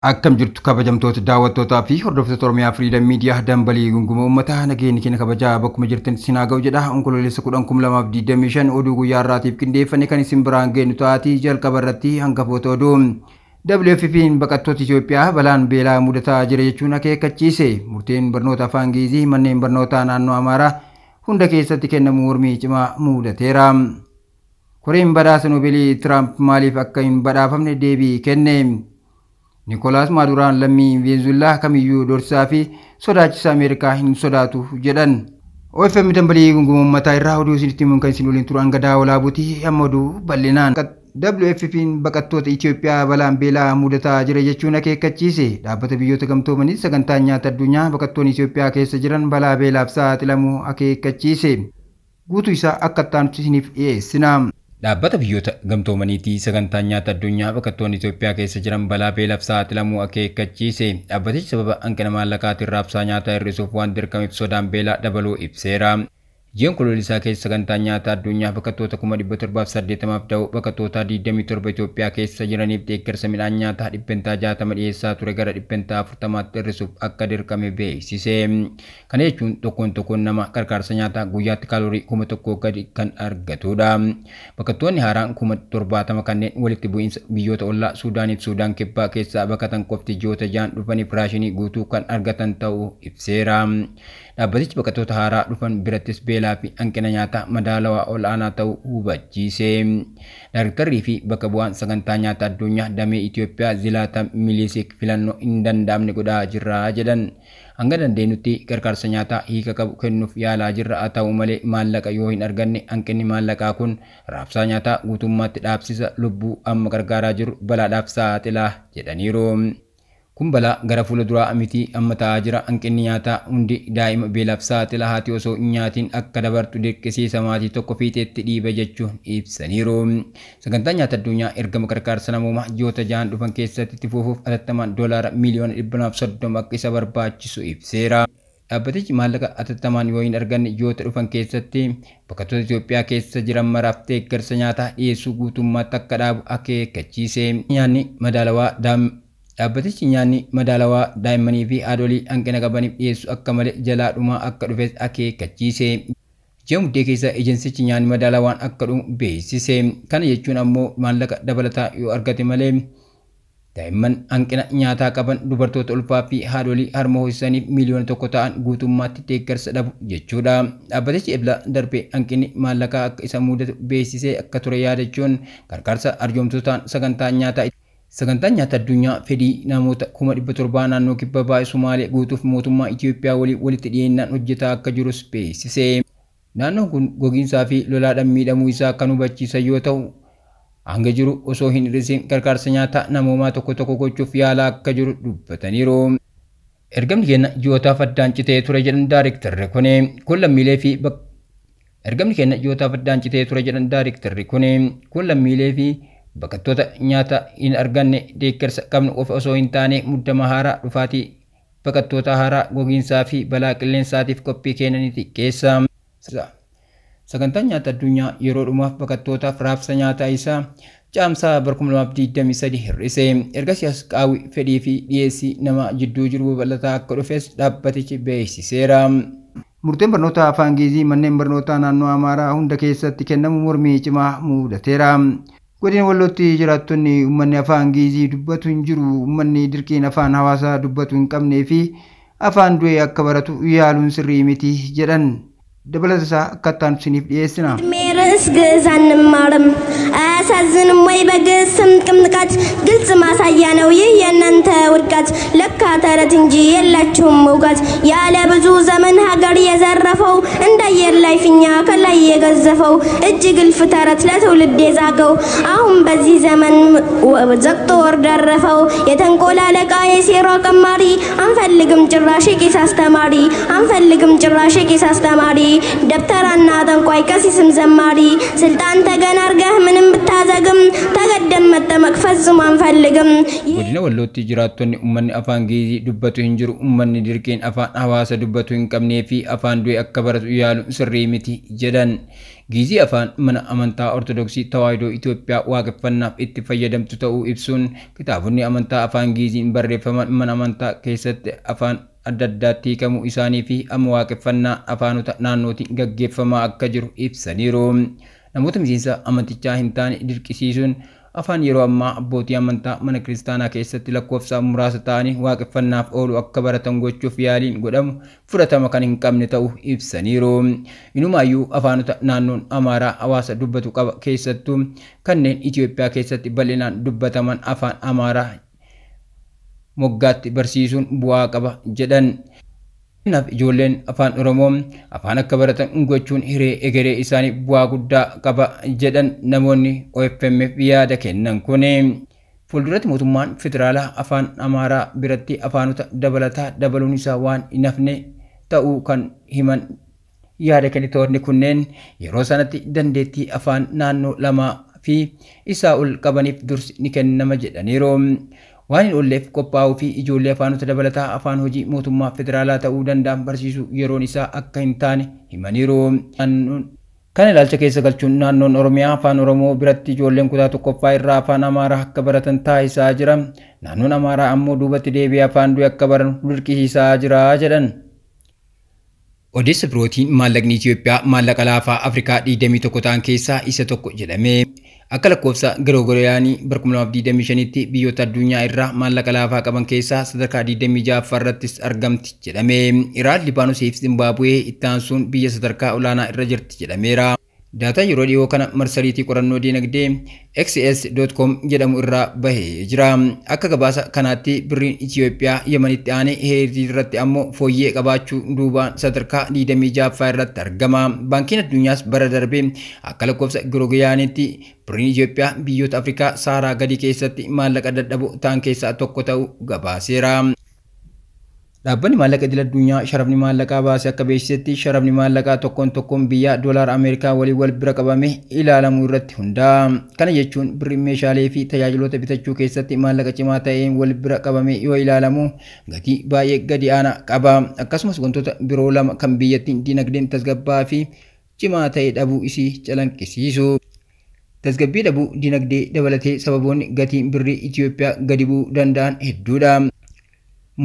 Akkam jirtu kabajamtoota daawwattootaa fi hordoftoota Oromiyaa Freedom Media dambalii gunguma uummataa nageenyi keenya kabajaa bakkuma jirtan isin haa ga'u jedha. Onkololeessa 10,2025 oduu guyyaa har'aatiif qindeeffame kan isin biraan geenyu ta'aatii jalqaba irratti hangafoota oduu. WFP'n baqattoota Itoophiyaa balaan beelaa mudataa jira jechuun akeekkachiise. Murteen barnoota afaan Giizii manneen barnootaa naannoo Amaaraa hunda keessatti kennamu mormii cimaa mudateera. Koreen badhaasa Noobeelii Tiraamp maaliif akka hin badhaafamne deebii kenne. Nikolaas Maaduraan lammii Veenzuweelaa kamiyyuu dorsaa fi sodaachisa Ameerikaa hin sodaatu jedhan. OFM dambalii gunguma uummataa irraa oduu isinitti himuun kan isin waliin turu Angadaa Walaabuuti. Amma oduu bal'inaan. WFP'n baqattoota Itoophiyaa balaan beelaa mudataa jira jechuun akeekkachiise. Dhaabbata biyyoota gamtoomanii sagantaan nyaata addunyaa baqattoonni Itoophiyaa keessa jiran balaa beelaaf saaxilamuu akeekkachiise. Guutuu isaa akka itti isiniif dhiyeessina. Dhaabbata biyyoota gamtoomaniitii sagantaan nyaata addunyaa baqattoonni Itoophiyaa keessa jiran balaa beelaaf saaxilamuu akeekkachiise. Dhaabbatichi sababa hanqina maallaqaatiin raabsaa nyaataa hir'isuuf waan dirqameef sodaan beelaa dabaluu ibseera. Ji'a Onkoloolessaa keessa sagantaan nyaata addunyaa baqattoota 780,000 da'oo baqattoota 27 Itoophiyaa keessa jiraniif deeggarsa midhaan nyaataa 60% dhiyeessaa ture gara 40% hir'isuuf akka dirqame beeksise. Kana jechuun tokkoon tokkoon nama gargaarsa nyaataa guyyaatti kaaloorii 1,000 gadi kan argatudha. Baqattoonni haaraan 70,000 kanneen walitti bu'iinsa biyyoota ollaa Suudaanii fi Suudaan kibbaa keessaa baqatan qofti ji'oota 6 dhufaniif raashinii guutuu kan argatan ta'uu ibseera. Dhaabbatichi baqattoota haaraa dhufan birattis beelaa fi hanqina nyaataa madaalawaa ol'aanaa ta'uu hubachiise. Daayrektarrii fi bakka bu'aan sagantaa nyaata addunyaa damee Itoophiyaa Zilaataan Milisik filannoo hin danda'amne godhaa jirra jedhan. Hanga dandeenyutti gargaarsa nyaataa hiika qabu kennuuf yaalaa jirra, haa ta'u malee maallaqa yoo hin arganne hanqinni maallaqaa kun raabsaa nyaataa guutummaatti dhaabsisa, lubbuu amma gargaaraa jiru balaadhaaf saaxilaa jedhaniiru. Kun balaa gara fuula duraa miti amma ta'aa jira. Hanqinni nyaataa hundi daa'ima beelaaf saaxila, haati osoo hin nyaatiin akka dabartu dirqisiisa, maatii tokko fiixeetti dhiiba jechuun ibsaniiru. Sagantaan nyaata addunyaa ergama gargaarsa namoomaa ji'oota 6 dhufan keessatti itti fufuuf atattamaan $230 miliyoona akka isa barbaachisu ibseera. Dhaabbatichi maallaqa atattamaan yoo hin arganne ji'oota dhufan keessatti baqattoota Itoophiyaa keessa jiran maraaf deeggarsa nyaataa dhiyeessuu guutummaatti akka dhaabu akeekkachiise. Nyaanni madaalawaa Dhaabbatichi nyaanni madaalawaa daa'immanii fi haadholii hanqina qabaniif dhiyeessu akka malee jalaa dhumaa akka dhufes akeekkachiise. Ji'a Muddee keessa ejensichi nyaanni madaalawaan akka dhumu beeksise. Kana jechuun ammoo maallaqa dabalataa yoo argate malee daa'imman hanqina nyaataa qaban, dubartoota ulfaa fi haadholii harma hoosisaniif 1 miliyoona ta'an guutummaatti deeggarsa dhabu jechuudha. Dhaabbatichi ebla darbee hanqinni maallaqaa akka isa mudatu beeksisee akka ture yaadachuun gargaarsa arjoomtotaan sagantaa nyaataa Sagantaan nyaata addunyaa fedhii namoota 700,000 naannoo kibba ba'a Sumaalee guutuuf mootummaa Itoophiyaa waliin walitti dhiyeenyaan hojjetaa akka jirus beeksise. Naannoon kun gogiinsaa fi lolaadhaan miidhamuu isaa kan hubachiisan yoo ta'u, hanga jiru osoo hin hir'isin gargaarsa nyaataa namoomaa tokko tokko gochuuf yaalaa akka jiru dubbataniiru. Ergamni keenya ji'ootaaf addaan citee ture jedhan daayirektarri kun kun lammiilee fi Ergamni keenya ji'ootaaf addaan citee ture jedhan daayirektarri kun lammiilee fi baqattoota nyaata hin arganne deeggarsa qabnu qofa osoo hin taane muddama haaraa dhufaatii baqattoota haaraa gogiinsaa fi balaa qilleensaatiif qophii kennanii xiqqeessa. Sagantaan nyaata addunyaa yeroo dhumaaf baqattootaaf raabsa nyaataa isaa caamsaa 2023 hir'ise. Ergasii as qaawwi fedhii fi dhiyeessii nama jidduu jiru babal'ataa akka dhufes dhaabbatichi beeksiseera. Murteen barnoota afaan Giizii manneen barnootaa naannoo Amaaraa hunda keessatti kennamu mormii cimaa mudateera. Godina Wallootti jiraattonni uummanni afaan Giizii dubbatu hin jiru, uummanni dirqiin afaan hawaasaa dubbatu hin qabnee fi afaan du'e akka baratu yaaluun sirrii miti jedhan. Dabalata isaa akka itti aanu isiniif dhiyeessina. ርዕስ ግዕዝ አንማርም አያሳዝንም ወይ? በግዕዝ ስም ጥምቀት ግልጽ ማሳያ ነው ይህ የእናንተ ውድቀት። ለካ ተረት እንጂ የላችሁም እውቀት። ያለ ብዙ ዘመን ሀገር የዘረፈው እንደ አየር ላይ ፊኛ ከላይ የገዘፈው እጅግ እልፍ ተረት ለትውልድ የዛገው አሁን በዚህ ዘመን ዘግቶ ወር ደረፈው። የተንኮል አለቃ የሴራ ቀማሪ አንፈልግም ጭራሽ ቄስ አስተማሪ፣ አንፈልግም ጭራሽ ቄስ አስተማሪ፣ ደብተራና ጠንቋይ ቀሲስም ዘማሪ። ስልጣን ተገን አርገህ ምንም ብታዘግም ተገደም መጠመቅ ፈጽሞ አንፈልግም። Godina Wallootti jiraattonni uummanni afaan Giizii dubbatu hin jiru, uummanni dirqiin afaan hawaasa dubbatu hin qabnee fi afaan du'e du'e akka baratu yaaluun sirrii miti jedhan. Giizii afaan mana amantaa Ortodoksii Tawaahidoo Itoophiyaa waaqeffannaaf itti fayyadamtu ta'uu ibsuun kitaabonni amantaa afaan Giiziin barreeffaman mana amantaa keessatti afaan adda addaatti hiikamuu isaanii fi amma waaqeffannaa afaanota naannootiin gaggeeffamaa akka jiru ibsaniiru. Namoota miseensa amantichaa hin taane dirqisiisuun afaan yeroo ammaa abbootii amantaa mana kiristaanaa keessatti lakkoofsa muraasa ta'anii waaqeffannaaf oolu akka baratan gochuuf yaaliin godhamu fudhatama kan hin qabne ta'uu ibsaniiru. Inumaayyuu afaanota naannoon Amaaraa hawaasa dubbatu qaba, keessattuu kanneen Itoophiyaa keessatti bal'inaan dubbataman afaan Amaaraa moggaatti barsiisuun bu'aa qaba jedhan. Kanaaf ijoolleen afaan Oromoo afaan akka baratan gochuun hiree egeree isaanii bu'aa guddaa qaba jedhan namoonni OFMF yaada kennan kun. Fuulduratti mootummaan federaalaa afaan Amaaraa biratti afaanota dabalataa dabaluun isaa waan hin hafne ta'uu kan himan yaada kennitoonni kunneen yeroo sanatti dandeettii afaan naannoo lamaa fi isaa ol qabaniif dursi ni kennama jedhaniiru. Waan hin oolleef qophaa'uu fi ijoollee afaanota dabalataa afaan hojii mootummaa federaalaa ta'uu danda'an barsiisuu yeroon isaa akka hin taane himaniiru. Kana ilaalcha keessa galchuun naannoon Oromiyaa afaan Oromoo biratti ijoolleen kutaa tokkoffaa irraa afaan Amaaraa akka baratan taasisaa jira. Naannoon Amaaraa ammoo duubatti deebi'ee afaan du'e akka baran dirqisiisaa jira jedhan. Odeessa birootiin maallaqni Itoophiyaa maallaqa laafaa Afrikaa 21 ta'an keessaa isa tokko jedhame. Akka lakkoofsa Gregoriyaanii 2025tti biyyoota addunyaa irraa maallaqa laafaa qaban keessaa sadarkaa 26ffaa irrattis argamti jedhame. Iraan, Libaanosii fi Zimbaabuwee itti aansuun biyya sadarkaa olaanaa irra jirti jedhameera. Daataa yeroo dhiyoo kana marsariitii qorannoo diinagdee xs.com jedhamu irraa bahee jira. Akka gabaasa kanaatti birriin Itoophiyaa Yemenitti aanee Heetii irratti ammoo fooyyee qabaachuu duubaan sadarkaa 26ffaa irratti argama. Baankiin addunyaas bara darbee akka lakkoofsa Gregoriyaanitti birriin Itoophiyaa biyyoota Afrikaa Saaraa gadi keessatti maallaqa dadhaboo ta'an keessaa tokko ta'uu gabaaseera. Dhaabbanni maallaqa idil addunyaa sharafni maallaqaa baase akka beeksisetti sharafni maallaqaa tokkoon tokkoon biyyaa doolaara Ameerikaa waliin wal bira qabame ilaalamuu irratti hundaa'a. Kana jechuun birri meeshaalee fi tajaajiloota bitachuu keessatti maallaqa cimaa ta'een wal bira qabame yoo ilaalamu gatii baay'ee gadi aanaa qaba. Akkasumas wantoota biroo lama kan biyyattiin dinagdeen tasgabbaa'aa fi cimaa ta'e dhabuu isii calanqisiisu. Tasgabbii dhabuu dinagdee dabalatee sababoonni gatiin birrii Itoophiyaa gadi bu'uu danda'an hedduudha.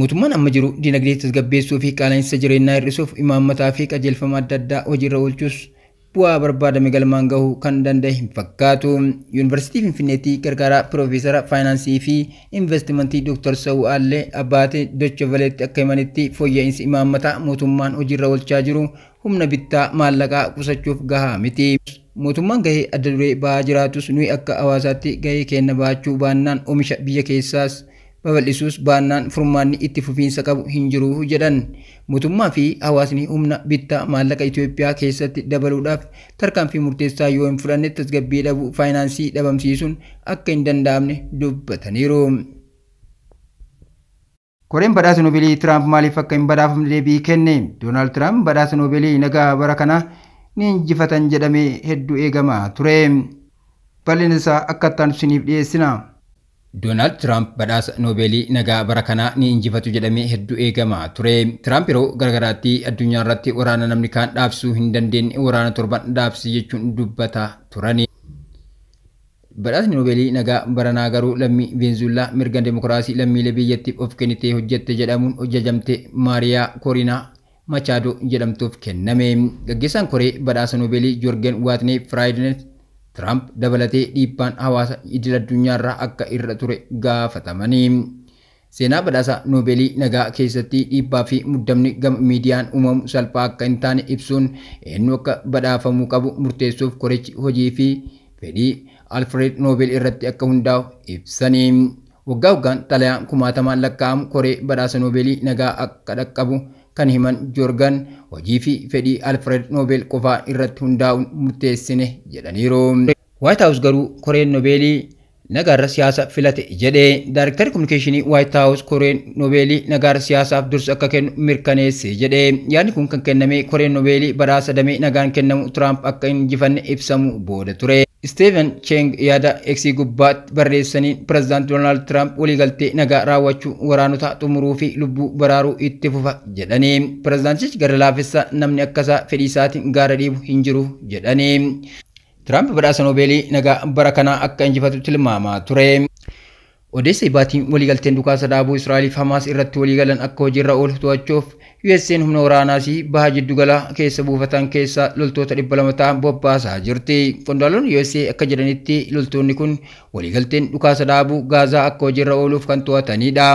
Mootummaan amma jiru dinagdee tasgabbeessuu fi qaala'insa jireenyaa hir'isuuf imaammataa fi qajeelfama adda addaa hojiirra oolchuus bu'aa barbaadame galmaan gahuu kan danda'e hin fakkaatu. Yuunivarsiitii Finfinneetti gargaaraa Piroofeesara Faayinaansii fi Investimentii Dr. Sawuu Allee Abbaatee Docha Valeetti akka himanitti fooyya'insi imaammataa mootummaan hojiirra oolchaa jiru humna bittaa maallaqaa qusachuuf gahaa miti. Mootummaan gahee adda duree ba'aa jiraatus nuyi akka hawaasaatti gahee keenya baachuu baannaan oomisha biyya keessaas babal'isuus baannaan furmaanni itti fufiinsa qabu hin jiru jedhan. Mootummaa fi hawaasni humna bittaa maallaqa Itoophiyaa keessatti dabaluudhaaf tarkaanfii murteessaa yoo hin fudhanne tasgabbii dhabuu faayinaansii dhabamsiisuun akka hin danda'amne dubbataniiru. Koreen badhaasa Noobeelii Tiraamp maaliif akka hin badhaafamne deebii kenne? Doonaald Tiraamp badhaasa Noobeelii nagaa bara kana ni injifatan jedhamee hedduu eegamaa ture. Bal'ina isaa akka itti isiniif dhiyeessina. Doonaald Tiraamp badhaasa Noobeelii nagaa bara kanaa ni injifatu jedhamee hedduu eegamaa ture. Tiraamp yeroo garagaraatti addunyaa irratti waraana namni kaan dhaabsisuu hin dandeenye waraana torban dhaabsise jechuun dubbataa turani. Badhaasni Noobeelii nagaa baranaa garuu lammii Veenzuweelaa mirga demokiraasii lammiilee biyyattiif of kennitee hojjette jedhamuun hojjajamte Maariyaa Korinaa Machaadoo jedhamtuuf kenname. Gaggeessaan koree badhaasa Noobeelii Joorgen Waatnee Firaayidinet Tiraamp dabalatee dhiibbaan hawaasa idil addunyaarraa akka irra ture gaafatamanii. Seenaa badhaasa Noobeelii nagaa keessatti dhiibbaa fi muddamni gama miidiyaan uumamu salphaa akka hin taane ibsuun eenyu akka badhaafamuu qabu murteessuuf korichi hojii fi fedhii Alfred Noobel irratti akka hundaa'u ibsanii. Waggaa waggaan xalayaan kumaatamaan lakkaa'amu koree badhaasa Noobeelii nagaa akka dhaqqabu kan himan Joorgan hojii fi fedhii Alfred Noobel qofaa irratti hundaa'uun murteessine jedhaniiru. White House garuu koreen Noobeelii nagaarra siyaasa filate jedhe. Daarektarri kominikeeshinii White House koreen Noobeelii nagaarra siyaasaaf dursa akka kennu mirkaneesse jedhe. Yaadni kun kan kenname koreen Noobeelii badhaasa damee nagaan kennamu Tiraamp akka hin injifanne ibsamu booda ture. Stephen Cheng yaada X gubbaatti barreessaniin pireezidaanti Doonaald Tiraamp waliigaltee nagaa raawwachuu waraanota xumuruu fi lubbuu baraaruu itti fufa jedhanii pireezidaantichi gara laafessa namni akkasaa fedhii isaatiin gaara dhiibu hin jiru jedhanii. Tiraamp badhaasa Noobeelii nagaa bara kanaa akka injifatu tilmaamaa ture. Odeessa ibaatiin waliigalteen dhukaasa dhaabuu Israa'eliif Hamaas irratti waliigalan akka hojiirra oolu to'achuuf USA'n humna waraanaas baha jiddugalaa keessa buufatan keessaa loltoota 200 ta'an bobbaasaa jirti. Qondaalonni USA akka jedhanitti loltoonni kun waliigalteen dhukaasa dhaabuu Gaazaa akka hojiirra ooluuf kan to'atanidha.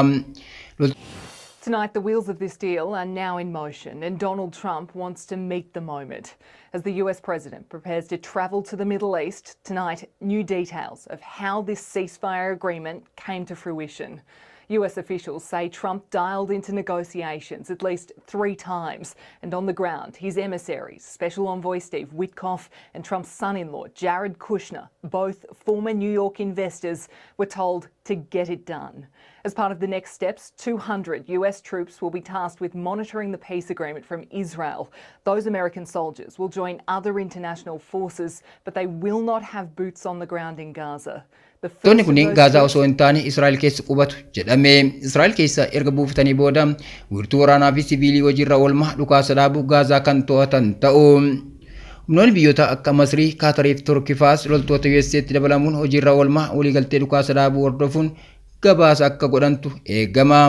Tonight, the wheels of this deal are now in motion, and Donald Trump wants to meet the moment. As the US president prepares to travel to the Middle East, tonight, new details of how this ceasefire agreement came to fruition. US officials say Trump dialed into negotiations at least 3 times, and on the ground, his emissaries, Special Envoy Steve Witkoff and Trump's son-in-law, Jared Kushner, both former New York investors, were told to get it done. As part of the next steps, 200 US troops will be tasked with monitoring the peace agreement from Israel. Those American soldiers will join other international forces, but they will not have boots on the ground in Gaza. Loltoonni kunneen Gaazaa osoo hin taane Israa'el keessa qubatu jedhame. Israa'el keessa erga buufatanii booda wiirtuu waraanaa fi siviilii hojiirra oolmaa dhukaasa dhaabuu Gaazaa kan to'atan ta'u. Humnoonni biyyoota akka Masrii, Kaatarii fi Turkifaas loltoota USA'tti dabalamuun hojiirra oolmaa waliigaltee dhukaasa dhaabuu hordofuun gabaasa akka godhantu eegama.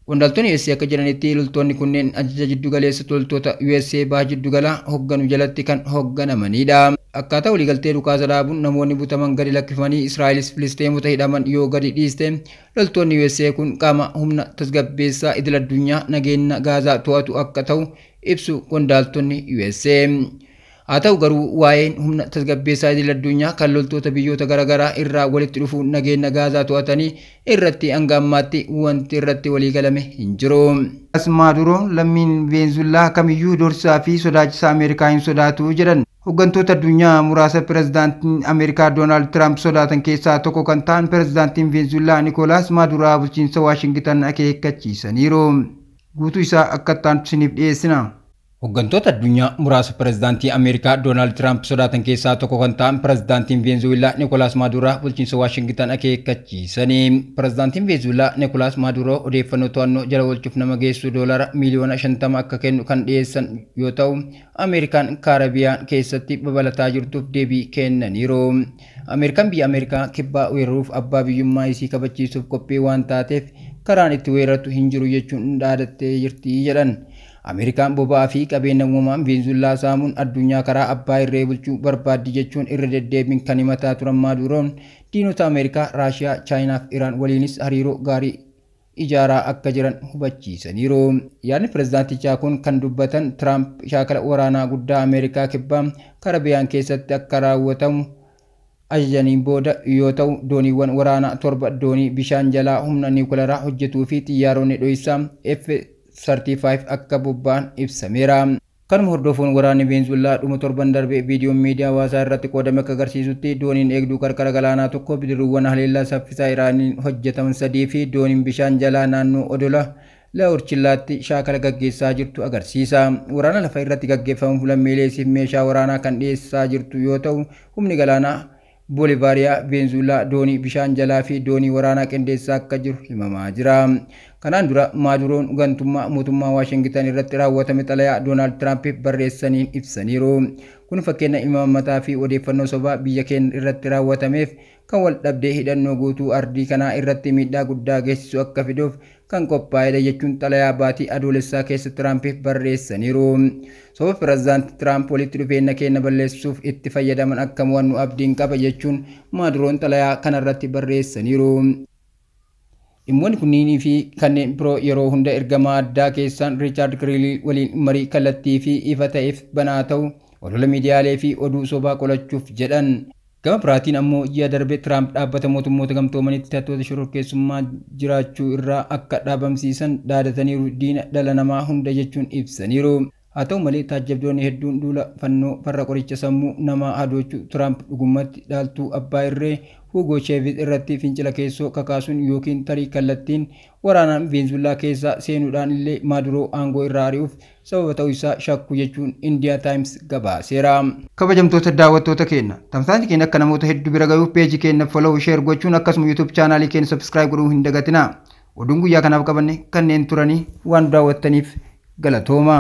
Qondaaltonni USA akka jedhanitti loltoonni kunneen ajaja jiddugaleessa loltoota USA baha jiddugalaa hoogganu jalatti kan hoogganamanidha. Akkaataa waliigaltee dhukaasa dhaabuun namoonni butaman gadi lakkifamanii Israa'elis Filisteemota hidhaman yoo gadi dhiiste loltoonni USA kun qaama humna tasgabbeessaa idil addunyaa nageenya Gaazaa to'atu akka ta'u ibsu qondaaltonni USA. Haa ta'u garuu waa'een humna tasgabbeessaa idil addunyaa kan loltoota biyyoota garaagaraa irraa walitti dhufuun nageenya Gaazaa to'atanii irratti hanga ammaatti wanti irratti waliigalame hin jiru. Maaduroon lammiin Veenzullaa kamiyyuu doorsisaa fi sodaachisaa Ameerikaa hin sodaatu jedhan. Hooggantoota addunyaa muraasa pireezidaantiin Ameerikaa Doonaald Tiraamp sodaatan keessaa tokko kan ta'an pireezidaantiin Veenzullaa Nikoolaas Maaduraa bulchiinsa Waashingitan akeekkachiisaniiru. Guutuu isaa akka ta'an isiniif dhiyeessina. Hooggantoota addunyaa muraasa pireezidaantii Ameerikaa Doonaald Tiraamp sodaatan keessaa tokko kan ta'an pireezidaantiin Veenzuweelaa Nikoolaas Maaduraa bulchiinsa Waashingitan akeekkachiisanii. Pireezidaantiin Veenzuweelaa Nikoolaas Maaduroo odeeffannoo to'annoo jala oolchuuf nama geessu $50 miiliyoona akka kennu kan dhiyeessan yoo ta'u, Ameerikaan Kaarabiyaan keessatti babalataa jirtuuf deebii kennaniiru. Ameerikaan biyya Ameerikaa kibbaa weeraruuf abbaa biyyummaa isii kabachiisuuf qophii waan taateef karaan itti weerartu hin jiru jechuun dhaadattee jirti jedhan. Ameerikaan boba'aa fi qabeenya uumamaan Veenzuweelaa saamuun addunyaa karaa abbaa irree bulchuu barbaaddi jechuun irra deddeebiin kan himataa turan Maaduroon diinota Ameerikaa, Raashiyaa, Chaayinaa fi Iraan waliinis hariiroo gaarii ijaaraa akka jiran hubachiisaniiru. Yaadni pireezidaantichaa kun kan dubbatan Tiraamp shaakala waraanaa guddaa Ameerikaa kibbaa Karabiyaan keessatti akka raawwatamu ajajaniin booda yoo ta'u, dooniiwwan waraanaa 7 doonii bishaan jalaa humna niwukilaraa hojjetuu fi xiyyaaronni dho'isaa F-35 akka bobba'an ibsameera. Kanuma hordofuun waraanni Veenzuweelaa dhuma torban darbe viidiyoon miidiyaa hawaasaa irratti qoodame akka agarsiisutti dooniin eegduu qarqara galaanaa tokko bidiruuwwan haleellaa saffisaa Iraaniin hojjetaman 3 fi dooniin bishaan jalaa naannoo odola Laawurchillaatti shaakala gaggeessaa jirtu agarsiisa. Waraana lafa irratti gaggeeffamuuf lammiileesiif meeshaa waraanaa kan dhiyeessaa jirtu yoo ta'u, humni galaanaa Boolivaariyaa Veenzuweelaa doonii bishaan jalaa fi doonii waraanaa qindeessaa akka jiru himamaa jira. Kanaan dura Maaduroon gantummaa mootummaa Waashingitan irratti raawwatame xalayaa Doonaald Tiraampiif barreessaniin ibsaniiru. Kun fakkeenya imaammataa fi odeeffannoo sobaa biyya keenya irratti raawwatameef kan wal dhabdee hidhannoo guutuu ardii kanaa irratti miidhaa guddaa geessisu akka fiduuf kan qophaa'edha jechuun xalayaa baatii adoolessaa keessa Tiraampiif barreessaniiru. Soba pireezidaanti Tiraamp walitti dhufeenya keenya balleessuuf itti fayyadaman akka mo'annu abdiin qaba jechuun Maaduroon xalayaa kanarratti barreessaniiru. Dhimmoonni kunneenii fi kanneen biroo yeroo hunda ergamaa addaa keessaan Riichaard Giriilii waliin marii kallattii fi ifa ta'eef banaa ta'u olola miidiyaalee fi oduu sobaa qolachuuf jedhan. Gama biraatiin ammoo ji'a darbe Tiraamp dhaabbata mootummoota gamtoomanitti hidhattoota shororkeessummaa jiraachuu irraa akka dhaabamsiisan dhaadataniiru diina dhala namaa hunda jechuun ibsaniiru. Haa ta'u malee taajjabdoonni hedduun duula fannoo farra qoricha sammuu namaa hadoochuu Tiraamp dhugumatti dhaaltuu abbaa irree Hugo Chavez irratti fincila keessoo kakaasuun yookiin tarii kallattiin waraanaan Veenzuweelaa keessa seenuudhaan illee Maaduroo aangoo irraa ari'uuf sababa ta'uu isaa shakku jechuun India Times gabaaseera. Kabajamtoota daawwattoota keenya, tamsaasni keenya akka namoota hedduu bira gahuuf peejii keenya follow, share gochuun akkasuma YouTube chaanaalii keenya subscribe godhuu hin dagatinaa. Oduun guyyaa kanaaf qabanne kanneen turanii waan daawwattaniif galatooma.